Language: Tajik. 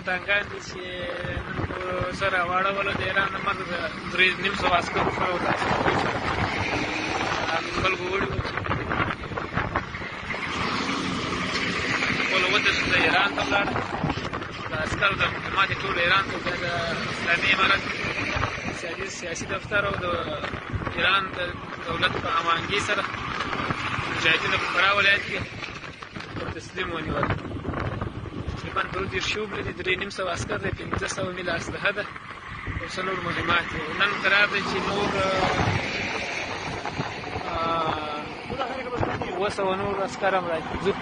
ټانګان دي چې نن سره واړولو د ایران د مرګ د 350 عسکرو سره او د سره خلکو وړي وو چې خپل وتښتېده، ایران ته ولاړه. د عسکرو د مهمات یې ټول ایران ته، بیا د اسلامي امارت سیاسي دفتر او د ایران د دولت په هماهنګۍ سره مجاهدینو په فراه ولایت کې پر تسلیم ونیول. تقریبا 32 شوبلې دي، 350 عسکر دی، 500 میله اسلحه ده او څه نور مهمات دي. نن قرار دی چې نور 700 نور عسکر هم راځي. ځو.